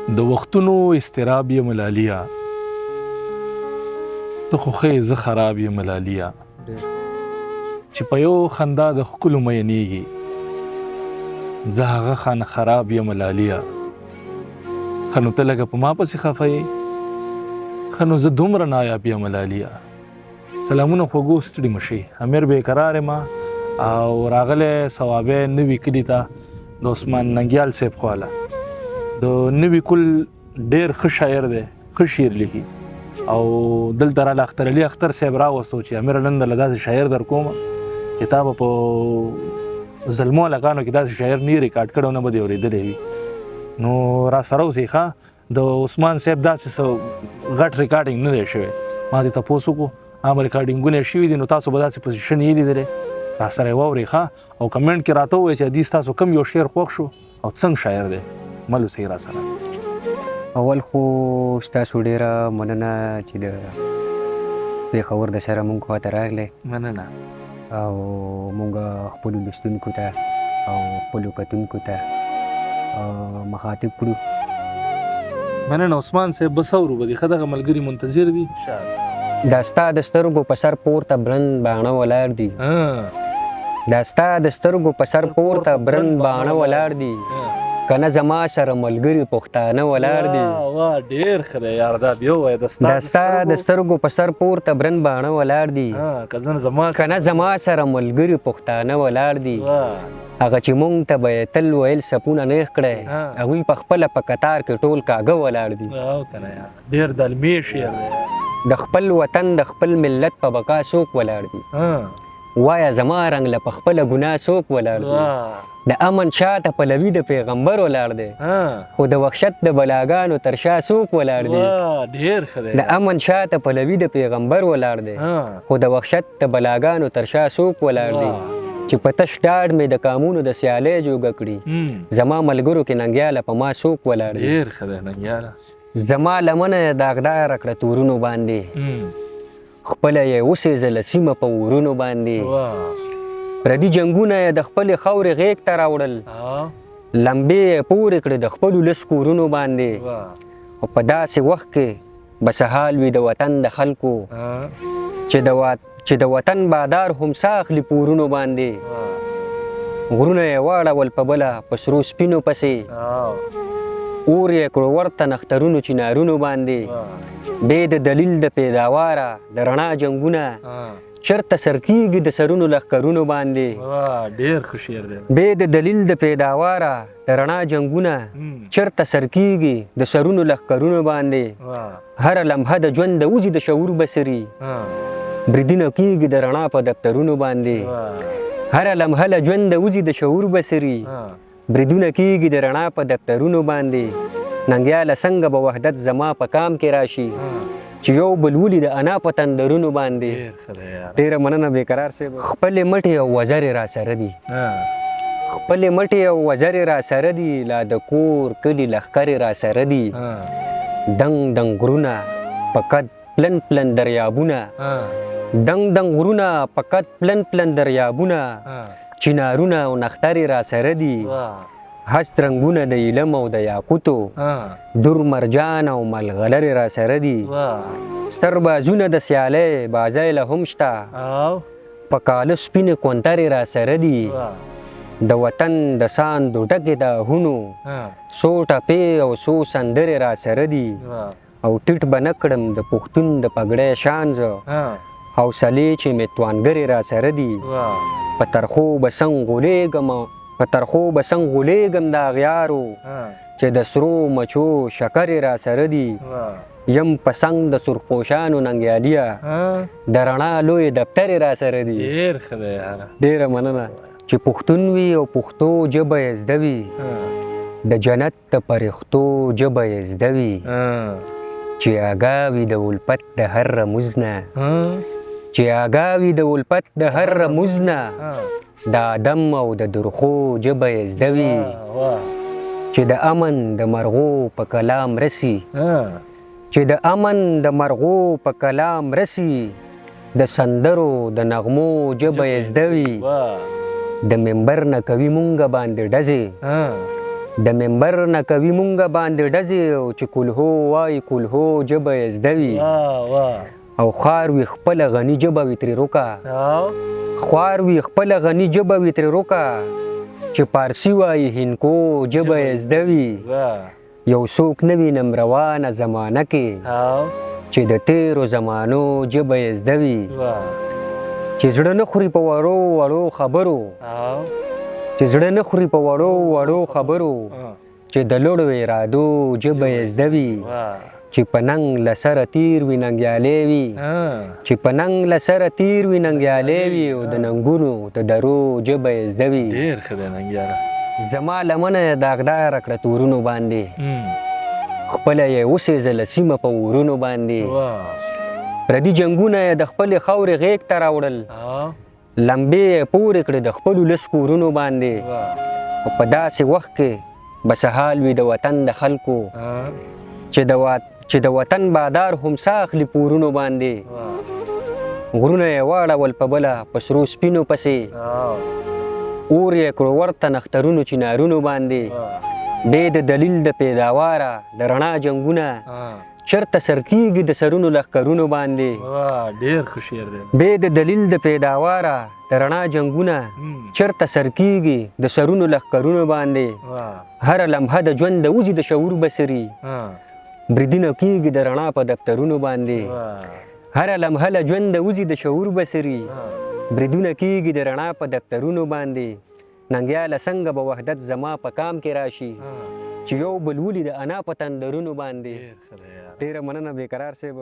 د وختونو اضطراب یم لالیه، ته خو ښه یې زه خراب یم لالیه، چې په یو خندا د ښکلو مینېږي، زه هغه خانه خراب یم لالیه. ښه نو ته لږه په ما پسې خفه یې، ښه نو زه دومره نایاب یم لالیه. سلامونه خوږو، ستړي مشي. امیر بیقرار یم او راغلی ثوابی نوي کلي ته د عثمان ننګیال صاحب خواله. د نوي کل ډیر ښه شاعر دی، ښه شعر لیکي، او دلته راله اختر علي اختر صاحب راوستو چې امیر نن دله داسې شاعر در کوم چې تا به په زلمو هلکانو کې داسې شاعر نه ریکارډ کړی او نه به دې اورېدلی وي. نو را سره اوسئ. ښه، د عثمان صاحب داسې څه غټ ریکارډینګ نه دی شوی، ما دې تپوس وکړو، عام ریکارډینګونه شوي دي، نو تاسو به داسې پوزیشن یې لیدلی. را سره یې واورئ. ښه، او کمنټ کې راته ووایئ چې دې ستاسو کوم یو شعر خوښ شو او څنګه شاعر دی. مل اوسئ را سره. اول خو ستاسو ډېره مننه چې د پېښور د سره مونږ خواته راغلی. مننه. او مونږ خپلو لوستونکو ته او خپلو کتونکو ته مخاطب کړو. مننه عثمان صاحب. بس اورو به دې. ښه، دغه ملګري منتظر دي. دا ستا د سترګو په سر پورته برند باڼه ولاړ دي، دا ستا د سترګو په سر پورته برند باڼه ولاړ دي، کنه زما سره ملګري پښتانه ولاړ دي. واه، ډېر ښه دی یار. دا بیا ووایه. د دا ستا د سترګو په سر پورته برند باڼه ولاړ دي، کنه زما سره ملګري پښتانه ولاړ دي. هغه چې مونږ ته به یې تل ویل سپونه نیغ کړی، هغوی په خپله په کتار کې ټول کاږه ولاړ دي. ډېر د المې شعر دی. د خپل وطن د خپل ملت په بقا څوک ولاړ دي، وایا زما رنګ له په خپله ګناه څوک ولاړ دي. د امن شاته پلوي د پیغمبر ولاړ دی، خو د وحشت د بلاګانو تر شا څوک ولاړ دی. ډېر ښه دی. د امن شاته پلوي د پیغمبر ولاړ دی، خو د وحشت د بلاګانو تر شا څوک ولاړ دی. چې په تش ډاډ مې د قامونو د سیالۍ جوګه کړي، زما ملګرو کې ننګیاله په ما څوک ولاړ دی. ډېر ښه دی ننګیاله. زما لمنه یې داغداره کړه تورونو باندې، خپله یې وسېځله سیمه په اورونو باندې. پردي جنګونه یې د خپلې خاورې غېږ ته راوړل، لمبې یې پورې کړې د خپلو ولس کورونو باندې. او په داسې وخت کې به څه حال وي د وطن د خلکو چې د وطن بادار هم ساه اخلي پورونو باندې. غرونه یې واړول په بله په سرو سپینو پسې، اور یې کړو ورته نخترونو چنارونو باندې. بې د دلیل د پیداواره د رڼا جنګونه چرته سر کیږي د سرونو لښکرونو باندې. ډېر ښه شعر دی. بې د دلیل د پیداواره د رڼا جنګونه چرته سر کیږي د سرونو لښکرونو باندې. هره لمحه د ژوند د وځي د شعور بصري، بریدونه کیږي د رڼا په دفترونو باندې. هره لمحه له ژوند د وځي د شعور بصري، بریدونه کیږي د رڼا په دفترونو باندې. ننګیاله څنګه به وحدت زما په کام کې راشي چې یو بل ولي د انا په تندرونو باندې. ډېره مننه بیقرار صاحب. خپلې مټې او وزرې را سره دي، خپلې مټې او وزرې را سره دي، لا د کور کلي لښکرې را سره دي. دنګ دنګ غرونه په قد پلن پلن دریابونه، دنګ دنګ غرونه په قد پلن پلن دریابونه، چنارونه او نخترې را سره دي. هست رنګونه د علم او د یاقوتو، در مرجان او ملغلرې را سره دي. ستر بازونه د سیالۍ بازۍ له هم شته، په کاله سپینې کونترې را سره دي. د وطن د ساندو ډکې د آهونو، څو ټپې او څو سندرې را سره دي. او ټیټ به نه کړم د پښتون د پګړۍ شان زه، حوصلې چې مې توانګرې را سره دي. په ترخو به څنګ غولېږم، په ترخو به څنګ غولېږم د اغیارو چې د سرو مچو شکرې را سره دي. یم په څنګ د سرخپوشانو ننګیالیه، د رڼا لوی دفترې را سره دي. ډېر ښه دی یاره. ډېره مننه. چې پښتون وي او پښتو ژبه یې زده وي، د جنت د پرښتو ژبه یې زده وي. چې آګاه وي د الفت د هر رموز نه، چې آګاه وي د الفت د هر رموز نه، د آدم او د درخو ژبه یې زده وي. چې د امن د مرغو په کلام رسي، چې د امن د مرغو په کلام رسي، د سندرو د نغمو ژبه یې زده وي. د منبر نه کوي مونږ باندې ډزې، د منبر نه کوي مونږ باندې ډزې، او چې کلهو وایي کلهو ژبه یې زده وي. او خوار وي خپله غني ژبه وي ترې روکه، خوار وي خپله غني ژبه وي ترې روکه، چې پارسي وایي هندکو ژبه یې زده وي. یو څوک نه وینم روانه زمانه کې چې د تېرو زمانو ژبه یې زده وي. چې زړه نه خوري په وړو وړو خبرو، چې زړه نه خوري په وړو وړو خبرو، چې د لوړو ارادو ژبه یې زده وي. چې په ننګ له سره تیر وي ننګیالی وي، چې په ننګ له سره تیر وي ننګیالی وي، او د ننګونو د درو ژبه یې زده وي. ډېر ښه دی ننګیاله. زما لمنه یې داغداره کړه تورونو باندې، خپله یې وسېځله سیمه په اورونو باندې. پردي جنګونه یې د خپلې خاورې غېږ ته راوړل، لمبې یې پورې کړې د خپلو ولس کورونو باندې. او په داسې وخت کې به څه حال وي د وطن د خلکو، چې د وطن بادار هم ساه اخلي پورونو باندې. غرونه یې واړول په بله په سرو سپینو پسې، اور یې کړو ورته نخترونو چنارونو باندې. بې د دلیل د پیداواره د رڼا جنګونه چرته سر کېږي د سرونو لښکرونو باندې. ډېر ښه شعر دی. بې د دلیل د پیداواره د رڼا جنګونه چرته سر کېږي د سرونو لښکرونو باندې. هره لمحه د ژوند د وځي د شعور بصري، بریدونه کېږي د رڼا په دفترونو باندې. هره لمحه له ژوند د وځي د شعور بصري، بریدونه کېږي د رڼا په دفترونو باندې. ننګیاله څنګه به وحدت زما په کام کې راشي، چې یو بل ولي د انا په تندرونو باندې. ډېره مننه بیقرار صاحب.